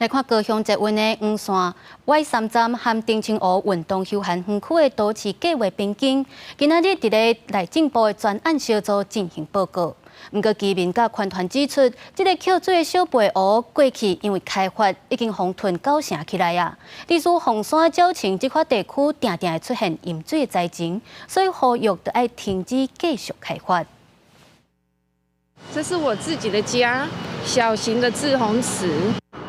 來看高雄捷運的黃線 Y 三站和澄清湖運動休閒園區的都市計畫變更，今仔日佇咧內政部的專案小組進行報告。毋過居民佮環團指出，這个抾水的小背湖過去因為開發已經予吞九成起來啊，致使鳳山鳥情這塊地區定定會出現淹水的災情，所以呼籲著愛停止繼續開發。這是我自己的家，小型的滯洪池。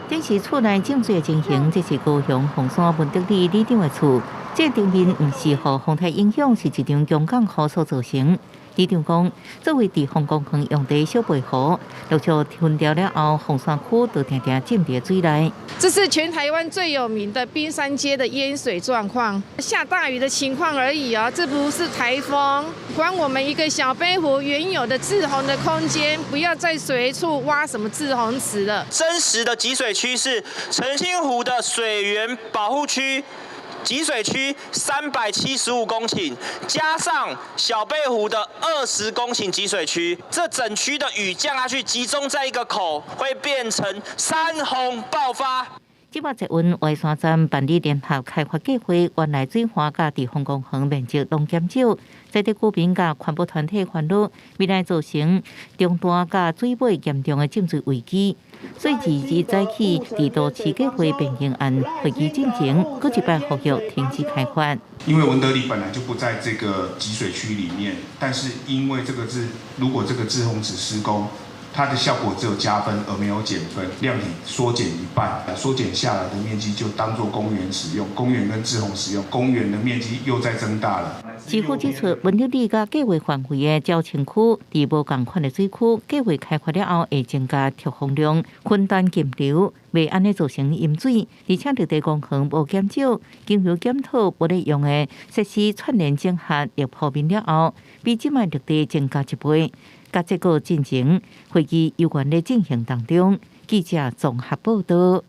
這是厝內浸水的情形，這是高雄鳳山文德里里長的厝。這個頂面毋是予風台影響，是一場強降雨所造成。里長講，作為滯洪公園用地小背湖，陸續吞掉了後，鳳山區就定定浸佇水內。這是全台灣最有名的濱山街的淹水狀況，下大雨的情況而已啊，這不是颱風。還我們一個小杯湖原有的滯洪的空間，不要再隨處挖什麼滯洪池了。真實的集水區是澄清湖的水源保護區。集水區375公頃，加上小貝湖的20公頃集水區，這整區的雨降下去，集中在一個口，會變成山洪爆發。這擺捷運 Y 三站辦理聯合開發計劃，原來水岸佮滯洪公園面積攏減少，在地居民佮環保團體煩惱，未來造成中段佮水尾嚴重的浸水危機。所以自日早起，佇都市計劃變更案會議進前，閣一擺呼籲停止開發。因為文德里本來就不在這個集水區裡面，但是因為這個滯，如果這個滯洪池施工，它的效果只有加分而沒有減分，量體縮減一半，縮減下來的面積就當做公園使用，公園跟滯洪使用，公園的面積又再增大了。市府指出，文德里佮計劃範圍的鳥情區，佇無仝款的水區，計劃開發了後會增加蓄洪量，分擔徑流，袂按呢造成淹水，而且綠地公園無減少，經由檢討無咧用的設施串聯整合入鋪面了後，比這擺綠地增加一倍。佮這個進程會議猶原咧進行當中，記者綜合報道。